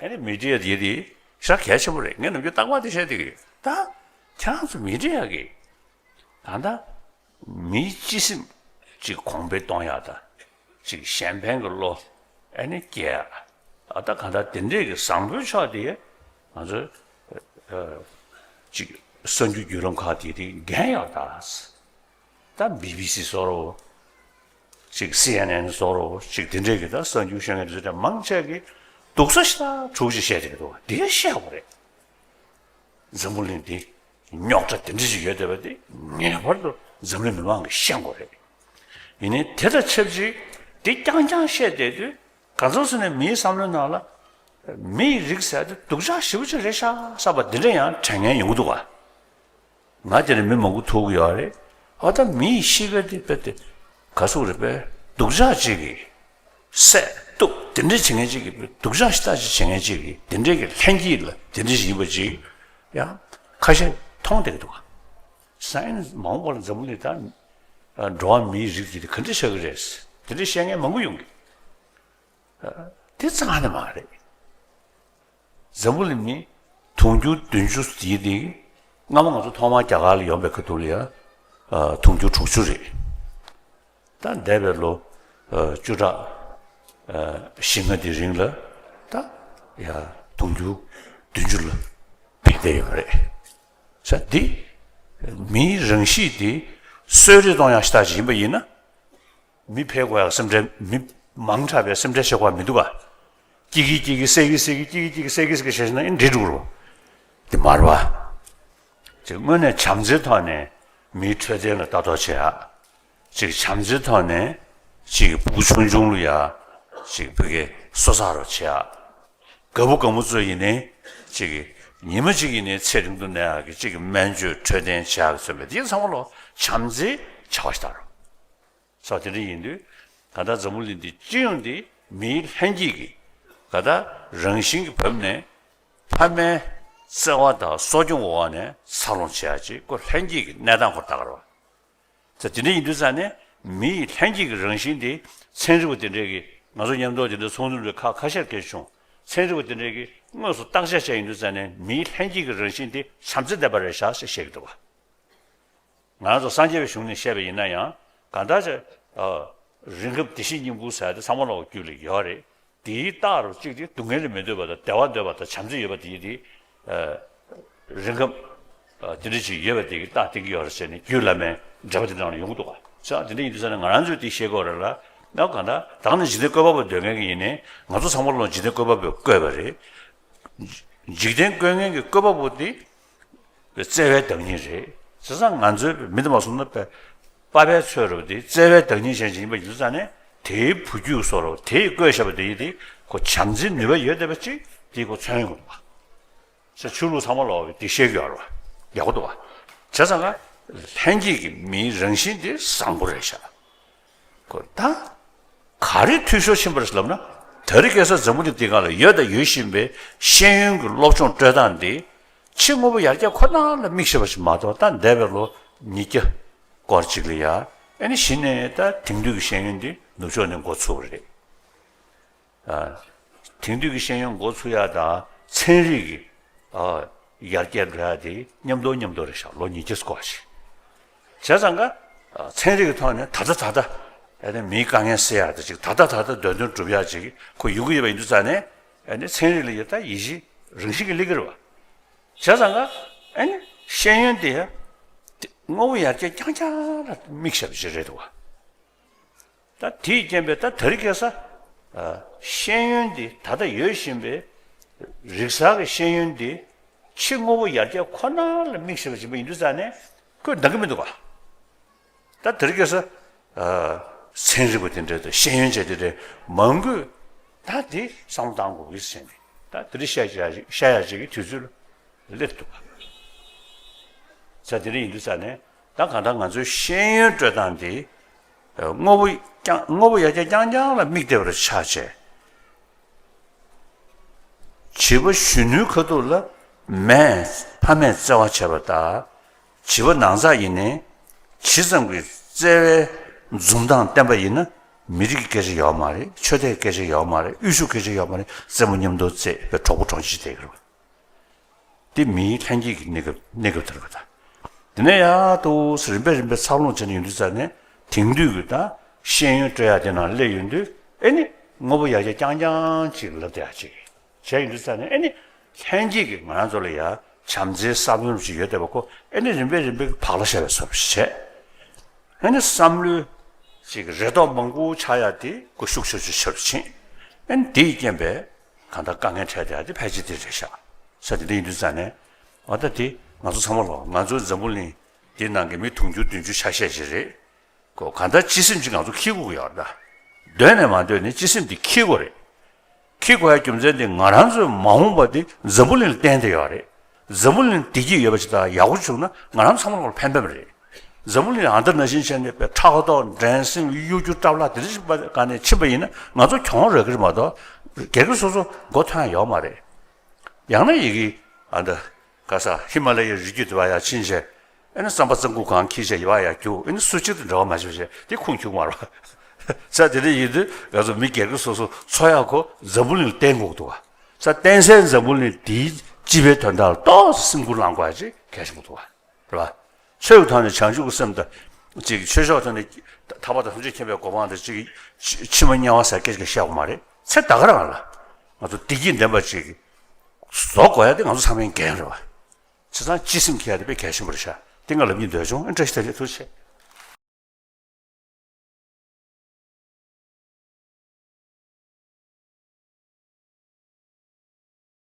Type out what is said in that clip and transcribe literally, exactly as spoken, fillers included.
ཨ་ནི་མི་འདྲ་ཡ་དེ་དེ་ཤ་གལ་ཆེན་པོ་རེད། ངས་ནམ་རྒྱུན་རྟག་པར་དེ་བཤད་བསྡད་ཀྱི་ཡོད། ད་ཁྱེད་རང་ཚོ་མི་འདྲ་ཡ་གི་ད་ལྟ་མིའི་སྤྱི་སེམས་ཅིག་གོང་འཕེལ་གཏོང་ཡག་དང་། ཅིག་གཞན་ཕན་གྱི་བློ་ཨ་ནི་སྐྱེ་ཡག་ཨ་ད་གང་ལྟར་དེ་འདྲས་ཀྱི་བཟང་པོའི་ཕྱོགས་དེ་ང་ཚོ་ཅིག་གསར་འགྱུར་བརྒྱུད་ལམ་ཁག་དེ་དེ་འགན་ཡག་ད། ད་བི་བི་སི་བཟོ་འདྲ་བོ། ཅིག་སི་ཨེན་ཨེན་བཟོ་འདྲ་བོ། ཅིག་དེ་འདྲས་ཀྱི་ད་གསར་འགྱུར་ཤོད་མཁན་དེ་ཚོ་དེ་མང་ཆེ་གིས་སྡུག་ས་ཞེ་དྲག་འཁྲུག་ཅིག་བཤད་བསྡད་ཀྱི་འདུག་བ། དེ་བཤད་དགོས་རེད། འཛམ་བུ་གླིང་འདི་རྙོག་དྲ་དེ་འདྲ་ཞིག་ཡོད་བསྡད་པ་དེ་ངེས་པར་དུ་འཛམ་གླིང་མི་མང་གིས་ཤེས་དགོས་རེད། ཡིན་ནའི་དེ་དང་ཆབས་ཅིག་དེ་རྐྱང་རྐྱང་བཤད་བསྡད་དུས་གང་ཚང་སུ་ནས་མིའི་བསམ་བློའི་ནང་ལ་མིའི་རིགས་ཟེར་དེ་སྡུག་ཅག་ཞེ་པོ་ཅིག་རེད་ཤག་བསམ་པ་འདི་འདྲ་ཡང་དྲན་མཁན་ཡོང་གི་འདུག་བ། ང་དེ་ནས་མི་མང་པོ་ཐུག་གི་ཡོད་རེད། ཨ་ད་མིའི་གཤིས་ཀ་དེ་དཔེ་དེ་ག་ཟེར་རེད་པས། སྡུག་ཅག་ཅིག་གིས་སྲེག་གཏུབ་དེ་འདྲ་བྱེད་མཁན་ཅིག་གིས་སྡུག་ཅག་ཞེ་དྲག་ཅིག་བྱེད་མཁན་ཅིག་གིས་དེ་འདྲའི་གི་ལྷན་སྐྱེས་ལ་དེ་འདྲ་ཞིག་ཡིན་པ་ཅིག་ཡང་ཁ་ཤས་མཐོང་བསྡད་ཀྱི་འདུག་ག་སའེན་སི་མང་པོ་ལ་འཛམ་བུ་གླིང་ད་འགྲོ་བ་མིའི་རིགས་དེ་ག་འདྲ་ཆགས་ཀྱི་རེད། དེ་འདྲ་བཤད་མཁན་མང་པོ་ཡོང་གི། དེ་རྩ་ནས་མ་རེད། འཛམ་བུ་གླིང་ནི་དུང་ཕྱུར་བདུན་ཅུ་ཡིན་ཏེ། སྔ་མ་ང་ཚོ་ཐོག་མར་རྒྱ་གར་ལ་ཡོང་པའི་ཁ་ཐུག་ལ་ཡ། དུང་ཕྱུར་དྲུག་ཅུ་རེད། ད་འདས་པའི་ལོ་བཅུ་ཕྲག་བཞི་ལྔ་དེའི་རིང་ལ་ད་ཡ་དུང་ཕྱུར་བདུན་ཅུ་ལ་འཕེལ་བསྡད་ཡོད་རེད། ས་འདི་མིའི་རང་གཤིས་དེ་གསོད་རེས་གཏོང་ཡག་ཞེ་དྲག་ཅིག་ཡིན་པ་ཡིན་ན། མི་ཕལ་དགོས་ཡག་སེམས་ཁྲལ། མི་མང་དྲགས་པའི་སེམས་ཁྲལ་བྱེད་དགོས་པ་མི་འདུག་ག་སྐྱིད་ཀྱིས་སྐྱིད་ཀྱིས་བསད་ཀྱིས་བསད་ཀྱིས། སྐྱིད་ཀྱིས་སྐྱིད་ཀྱིས་བསད་ཀྱིས་བསད་ཀྱིས་བྱས་ན་ཨེ་འགྲིག་འགྲོ་གི་རེད། དེ་མ་རེད་པ། ཅིག་དངོས་གནས་བྱམས་བརྩེའི་ཐོག་ནས་མིའི་འཕྲོད་བསྟེན་ལ་ལྟ་རྟོག་བྱེད་ཡག་ཅིག་བྱམས་བརྩེའི་ཐོག་ནས་ཅིག་ཕྲུ་གུ་ཆུང་ཆུང་ལ་ཡ་ཅིག་བོད་སྐད་གསོ་ཚགས་རོགས་བྱེད་ཡག་རྒད་པོ་རྒད་མོ་ཚོ་ཡིན་ནའི་ཅིག་ཉི་མ་གཅིག་ཡིན་ནའི་ཚེ་རིང་དུ་གནས་ཡག་གི་ཅིག་སྨན་བཅོས་འཕྲོད་བསྟེན་བྱེད་ཡག་གི་ཚོད་མེད་དེ་ཚང་མ་ལོ་བྱམས་བརྩེའི་བྱ་བ་ཞིག་ད་རོ། ས་དེ་འདྲ་ཡིན་དུས་གང་ལྟར་འཛམ་བུ་གླིང་འདི་སྤྱི་ཡོངས་འདི་མིའི་ལྷན་སྐྱེས་ཀྱི་གང་ལྟར་རང་བཞིན་གྱི་བབས་ནས་ཕ་མའི་བརྩེ་བ་དང་གསོ་སྐྱོང་འོག་ནས་འཚར་ལོངས་བྱེད་ཡག་ཅིག་ཁོ་ལྷན་སྐྱེས་ཀྱི་གནས་སྟངས་ཁོ་ལྟ་གི་རེད་པ། ས་དེ་འདྲ་ཡིན་དུས་ཙང་ནས་མིའི་ལྷན་སྐྱེས་ཀྱི་རང་བཞིན་དེ་ཚན་རིག་པ་དེ་འདྲས་ཀྱིས་ང་ཚོ་མཉམ་དུ་དེ་འདྲའི་ཚོགས་འདུ་འདྲ་ཁག་ཁ་ཤས་སྐད་ཆ་བྱུང་། ཚན་རིག་པ་དེ་འདྲས་ཀྱིས་དངོས་སུ་བརྟག་དཔྱད་བྱས་ཡིན་དུས་ཙང་ནས་མིའི་ལྷན་སྐྱེས་ཀྱི་རང་བཞིན་དེ་བྱམས་བརྩེ་ལྡན་པ་རེད་ཤག་ཞེས་བཤད་ཀྱི་འདུག་པ། ང་རང་ཚོ་སངས་རྒྱས་པའི་གཞུང་ནས་བཤད་པ་ཡིན་ན་ཡང་གང་ལྟར་ཅིག་ཨ། རིགས་ཁམས་བདེ་གཤེགས་སྙིང་པོ་ཟེར་ཡ་དེ་ཚང་མ་ལོག་རྒྱུད་ལ་ཡོད་རེད། དེའི་རྟགས་རུ་གཅིག་དེ་སྡུག་བསྔལ་ལ་མི་འདོད་པ་དང་བདེ་བ་འདོད་པ་དང་བྱམས་བརྩེ་ཡོད་པ་དེ་དེ་ཨ། རིགས་ཁམས་ཨ། དེ་འདྲ་ཅིག་ཡོད་པ་དེ་གི་རྟགས་བསྟན་གྱི་ཡོད་རེད་ཟེར་ནས་རྒྱུད་བླ་མའི་འགྲེལ་པ་དེ་ནང་ལ་ཡོང་གི་འདུག་ག་ས་དེ་འདྲ་ཡིན་དུས་ཙང་ནས་ང་རང་ཚོས་དེ་ཤེས་དགོས་རེད་ལ། ཡང་གང་ལྟར་བདག་ནི་འཇིག་རྟེན་བཀོད་པ་པོ་འདོད་མཁན་གྱི་ཡིན་ནའི་ང་ཚོ་ཚང་མ་ལོག་འཇིག་རྟེན་བཀོད་པ་པོས་བཀོད་པ་རེད། འཇིག་རྟེན་བཀོད་མཁན་གྱི་བཀོད་པ་པོ་དེ་བརྩེ་བའི་བདག་ཉིད་རེད། བྱས་ཙང་ང་ཚོའི་མི་དེ་མ་སོང་ན་པ་པ་ཕའི་ཚོད་རུ་དེ་བརྩེ་བའི་བདག་ཉིད་ཅན་ཞིག་ཡིན་པ་ཡིན་དུས་ཙང་ནས་དེའི་བུ་རྒྱུད་བཟོ་རུ་དེས་བཀོད་བཞག་པ་དེ་ཡིན་དེ་ཁོ་བྱམས་བརྩེའི་ནུས་པ་ཡོད་བསྡད་པ་ཅིག་དེ་ཁོ་མཚོན་ཡོང་གི་འདུག་པ། ས་ཆོས་ལུགས་ཚང་མ་ལོག་དེ་བཤད་ཀྱི་ཡོད་རེད་པ། ཡག་པོ་འདུག་པ། བྱས་ཙང་ང་ལྷན་སྐྱེས་ཀྱི་མིའི་རང་བཞིན་དེ་བཟང་པོ་རེད་ཤག་ཁོ་ད་ག་རེ་འཐུས་ཤོར་ཕྱིན་པ་རེད་ལབ་ན། དེ་རིང་ཁ་སང་འཛམ་བུ་གླིང་འདིའི་སྒང་ལ་ཡོད་དང་ཡོད་བཞིན་པའི་ཤེས་ཡོན་གྱི་སློབ་སྦྱོང་སྤྲོད་སྟངས་འདི་ཕྱི་དངོས་པོ་ཡར་རྒྱས་ཁོ་ན་ལ་དམིགས་བྱས་པ་ཞིག་མ་གཏོགས། ད་འདས་པའི་ལོ་ཉིས་བརྒྱ་སྐོར་ཅིག་ལ་ཡ་ཨ་ནི་གཞི་ནས་ད་དེང་དུས་ཀྱི་ཤེས་ཡོན་འདི་ནུབ་ཕྱོགས་ནས་འགོ་ཚུགས་པ་རེད། ཨ། དེང་དུས་ཀྱི་ཤེས་ཡོན་འགོ་ཚུགས་ཡ་དང་ཚན་རིག་གི་ཨ། ཡར་རྒྱས་འགྲོ་ཡ་དེ་མཉམ་དུ་མཉམ་དུ་རེད་ཤག་ལོ་ཉིས་བརྒྱ་སྐོར་ཞིག་བྱས་ཙང་ཀ་ཨ། ཚན་རིག་གི་ཐོག་ནས་ད་ལྟ་ད་ལྟ་ཨ་ནི་མིའི་དཀའ་ངལ་སེལ་ཡ་དེ་ཅིག་ད་ལྟ་ད་ལྟ་འདོད་འདུན་སྒྲུབ་ཡ་ཅིག་ཁོ་ཡོང་གི་ཡོད་པ་ཡིན་དུས་ཙང་ནས་ཨ་ནི་ཚན་རིག་ལ་ཡ་ད་ཡིད་ཆེས་རང་བཞིན་གྱིས་སླེབས་ཀྱི་རེད་པ། བྱས་ཙང་ཀ་ཨ་ནི་ཤེས་ཡོན་དེ་ཡ་དངོས་པོ་ཡར་རྒྱས་རྐྱང་རྐྱང་ལ་དམིགས་བྱས་པ་ཞིག་རེད་འདུག་པ། ད་དེས་རྐྱེན་པས་ད་དེ་རིང་ཁ་སང་ཨ། ཤེས་ཡོན་འདི་ད་ལྟ་ཡོད་བཞིན་པའི་རིག་གསར་གྱི་ཤེས་ཡོན་འདི་ཕྱི་དངོས་པོ་ཡར་རྒྱས་ཁོ་ན་ལ་དམིགས་བྱས་པ་ཞིག་ཡིན་དུས་ཙང་ནས་ཁོས་འདང་གི་མི་འདུག་ག་ད་དེ་རིང་ཁ་སང་ཨ། ཚན་རིག་པ་དེ་འདྲ་དང་ཤེས་ཡོན་ཅན་དེ་འདྲ་མང་པོས་ད་དེ་བསམ་བློ་བཏང་དགོས་ཀྱི་ཟེར་ནས་ད་དེ་འདྲ་བཤད་བཤད་ཡ་ཅིག་གི་དུས་ཚོད་ལ་སླེབས་འདུག་ག་ས་དེ་འདྲ་ཡིན་དུས་ཙང་ནས། ད་གང་ལྟར་ང་ཚོའི་ཤེས་ཡོན་སྤྲོད་སྟངས་འདི་དངོས་པོ་རྐྱང་དངོས་པོ་ཡར་རྒྱས་རྐྱང་རྐྱང་ལ་དམིགས་བསྡད་པར་ཆགས་བྱས། བྱིས་པ་གཞོན་ནུའི་ཁ་ཐུག་ལ་མས་ཕ་མས་བརྩེ་བ་བྱས་པ་དང་། བྱིས་པ་ནང་ཚགས་ཡིན་ནའི་ཇི་ཙམ་གྱི་བརྩེ་བའི་འཛུམ་མདངས་བསྟན་པ་ཡིན་ན། མི་རིགས་ཀྱི་སྐད་ཆ་ཡོད་མ་རེད། ཆོས་དད་སྐད་ཆ་ཡོད་མ་རེད། དབུལ་ཕྱུག་སྐད་ཆ་ཡོད་མ་རེད། རྩེད་མོ་མཉམ་དུ་རྩེད་པའི་གྲོགས་པོ་གྲོགས་མཆེད་དེ་གི་རེད། དེ་མིའི་ལྷན་སྐྱེས་ཀྱི་གནས་སྐབས། གནས་སྐབས་དེ་རེད་པ། ད་དེ་ནས་ཡར་དུ་རིམ་པས་རིམ་པས་འཚར་ལོངས་བྱས་ནས་ཡོང་དུས་ཙ་ནས། དེང་དུས་ཀྱི་ད་ཤེས་ཡོན་སྤྲོད་ཡག་དེ་ནང་སླེབས་ཡོང་དུས། ཨེ་ནི་དངོས་པོ་ཡར་རྒྱས་རྐྱང་རྐྱང་ཅིག་ལབ་བསྡད་ཡག་ཅིག་བྱས་ཡོང་དུས་ཙ་ནས། ཨེ་ནི་ལྷན་སྐྱེས་ཀྱི་ང་རང་ཚོ་ལ་ཡ་བྱམས་བརྩེའི་བསམ་བློ་ཅིག་ཡོད་བསྡད་པ་ཁོ། ཨེ་ནི་རིམ་པས་རིམ་པས་བག་ལ་ཞ་བའི་བཟོ་འདྲ་ཞིག་བྱས། ཨེ་ནི་བསམ་བློའི་ཅིག་རེ་དོགས་མང་པོ་ཆགས་ཡག་དེ་ཁོ་ཤུགས་ཆེ་ཆེ་ཆེ་རུ་ཕྱིན། ཨེ་ནི་དེའི་རྐྱེན་པས་གང་ལྟར་དཀའ་ངལ་འཕྲད་བསྡད་ཡག་དེ་ཕལ་ཆེར་དེ་རེད་ཤག་ཟེར། དེ་འདྲ་ཡིན་དུས་ཙ་ནས། འོ་ད་དེ་ང་ཚོ་ཚང་མ་ལོ། ང་ཚོའི་འཛམ་བུ་གླིང་འདི་ནང་གི་མི་དུང་ཕྱུར་བདུན་ཅུ་ཆ་ཤས་ཅིག་རེད། ཁོ་གང་ལྟར་སྤྱི་སེམས་ཅིག་ང་ཚོ་འཁྱེར་དགོས་ཀྱི་ཡོད་རེད་ད། གདོད་ནས་མ་འདོད་ནས་སྤྱི་སེམས་འདི་འཁྱེར་དགོས་རེད། འཁྱེར་དགོས་ཡག་རྒྱུ་མཚན་འདི་ང་རང་ཚོའི་མ་འོངས་པ་འདི་འཛམ་བུ་གླིང་ལ་བརྟེན་བསྡད་ཡོད་རེད། འཛམ་བུ་གླིང་བདེ་སྐྱིད་ཡོད་པ་ཞིག་དང་ཡག་པོ་བྱུང་ན་ང་རང་ཚང་མ་ལ་ཕན་པ་རེད། འཛམ་བུ་གླིང་ཨ་འདྲ་ནང་བཞིན་བྱས་ནས་པའི་ཕྲག་དོག་འགྲན་སེམས་གཡོ་སྒྱུ་སྐྲག་ལྷག་དེ་འདྲ་ཞིག་སྒང་ནས་ཕྱིན་པ་ཡིན་ན་ང་ཚོ་གྱོང་རག་གི་རེད་མ་གཏོགས། སྒེར་གྱི་སོ་སོ་མགོ་ཐོན་ཡག་ཡོད་མ་རེད། ཡང་ན་ཡི་གེ་ཨ་འདྲ་ག་ས་ཧི་མ་ལ་ཡའི་རི་རྒྱུད་དེ་བ་ཡར་ཕྱིན་བྱས། ཨེ་ནི་རྩམ་པ་རྩམ་ཁུག་གང་འཁྱེར་བྱས་ཡར་ཡར་རྒྱུག་ཨེ་ནི་སུ་གཅིག་དང་འབྲེལ་བ་མ་བྱས་བྱས་དེ་ཁུངས་འཁྱུག་མ་རེད་པ། ས་དེ་འདྲ་ཡིན་དུས་ང་ཚོ་མི་སྒེར་གྱི་སོ་སོ་འཚོ་ཡག་ཁོ་འཛམ་བུ་གླིང་ལ་བརྟེན་དགོས་འདུག་པ། ས་བརྟེན་སའི་འཛམ་བུ་གླིང་དེའི་སྤྱི་པའི་དོན་དག་ལ་ཏོག་ཙམ་སེམས་ཁུར་བླང་དགོས་ཡག་ཅིག་གལ་ཆེན་པོ་འདུག་པ། རེད་པ། ཆོས་ཀྱི་ཐོག་ནས་བྱང་ཆུབ་ཀྱི་སེམས་དང་། ཅིག་ཆོས་ཕྱོགས་ཐོག་ནས་ཐར་པ་དང་ཐམས་ཅད་མཁྱེན་པའི་གོ་འཕང་དང་། ཅིག་ཕྱི་མ་དམྱལ་བ་ཟེར་སྐད་ཅིག་བཤད་དགོས་མ་རེད། ཚེ་ད་ག་རང་ལ་ང་ཚོ་བདེ་སྐྱིད་ལྡན་པ་ཅིག་བཟོ་དགོས་ཡག་དེ་ང་ཚོ་ཚང་མའི་འགན་རེད་པ། བྱས་ཙང་སྤྱི་སེམས་འཁྱེར་ཡག་དེ་དཔེ་གལ་ཆེན་པོ་རེད་ཤག་དེ་ང་ལབ་སྙིང་འདོད་བྱུང་། ཨེ་བཀྲ་ཤིས་བདེ་ལེགས། ཐུགས་རྗེ་ཆེ།